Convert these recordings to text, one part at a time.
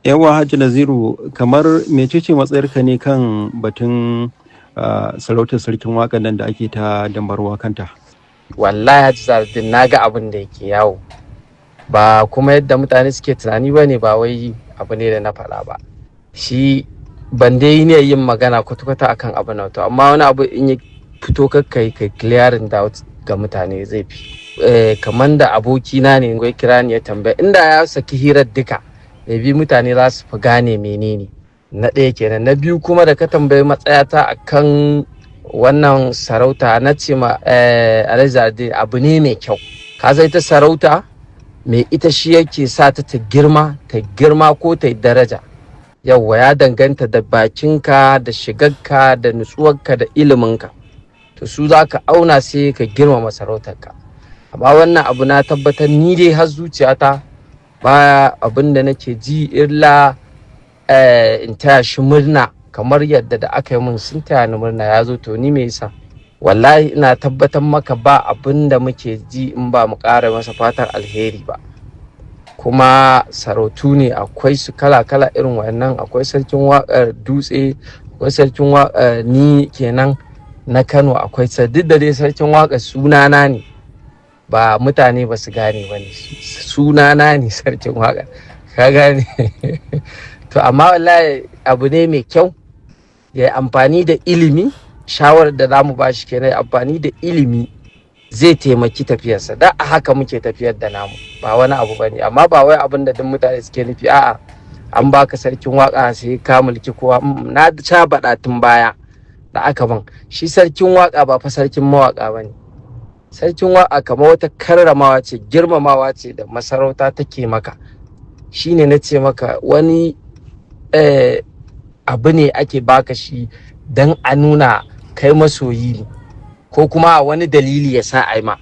Yawa Hajji Naziru, kamar mecece matsayarka ne kan batun sarautar sarkin waƙan nan da ake ta dambarwa kanta? Wallahi Hajji Zahraddeen, na ga abin da yake yawo. Ba kuma yadda mutane suke tunani ba ne, ba wai abu ne da na faɗa ba. Shi ban dai ne yin magana kwata-kwata akan abu na to, amma wani abu in ya fito kakkai kai clearing doubt ga mutane zai fi. Kamar da abokina ne ya kira ni ya tambaya, inda ya saki hirar duka bi mutane za su fi gane menene. Na ɗaya kenan. Na biyu kuma, da ka tambayi matsayata akan wannan sarauta, na ce ma Alhaji, abu ne mai kyau. Ka sai ta sarauta mai ita shi yake sa ta ta girma, ta girma ko ta yi daraja. Yawwa, ya danganta da bakinka da shigarka da nutsuwarka da iliminka. To su za ka auna sai ka girmama sarautarka. Amma wannan abu na tabbatar ni dai har zuciyata baya abin da nake ji illa in taya shi murna, kamar yadda da aka yi mun sun taya ni murna ya zo. To ni me yasa? Wallahi ina tabbatar maka ba abin da muke ji in ba mu ƙara masa fatan alheri ba. Kuma sarautu ne akwai su kala-kala irin wannan. Akwai sarkin waƙar Dutse, akwai sarkin waƙar ni kenan na Kano, akwai duk da dai sarkin waƙar sunana ne, ba mutane ba su gane ba ne, sunana ne sarkin waƙar, ka gane? To amma wallahi abu ne mai kyau ya yi amfani da ilimi. Shawarar da zamu ba shi kenan, amfani da ilimi zai taimaki tafiyarsa. Da a haka muke tafiyar da namu, ba wani abu bane. Amma ba wai abin da duk mutane suke nufi, a'a, an baka sarkin waka sai ka mulki kowa. Na sha baɗa tun baya da aka ban shi sarkin waka, ba fa sarkin mawaka bane. Sarkin waka kamar wata karramawa ce, girmamawa ce da masarauta take maka. Shine na ce maka wani abu ne ake baka shi don a nuna kai masoyi ne, ko kuma wani dalili ya sa a ma,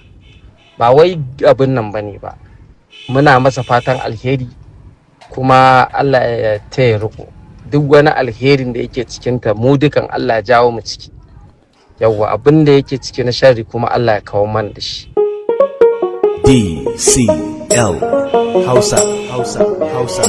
ba wai abin nan bane ba. Muna masa fatan alheri, kuma Allah ya taya riko. Duk wani alherin da yake cikinta, mu dukan Allah ya jawo mu ciki. Yawwa, abin da yake ciki na sharri kuma Allah ya kawo mana da shi. DCL Hausa, Hausa, Hausa.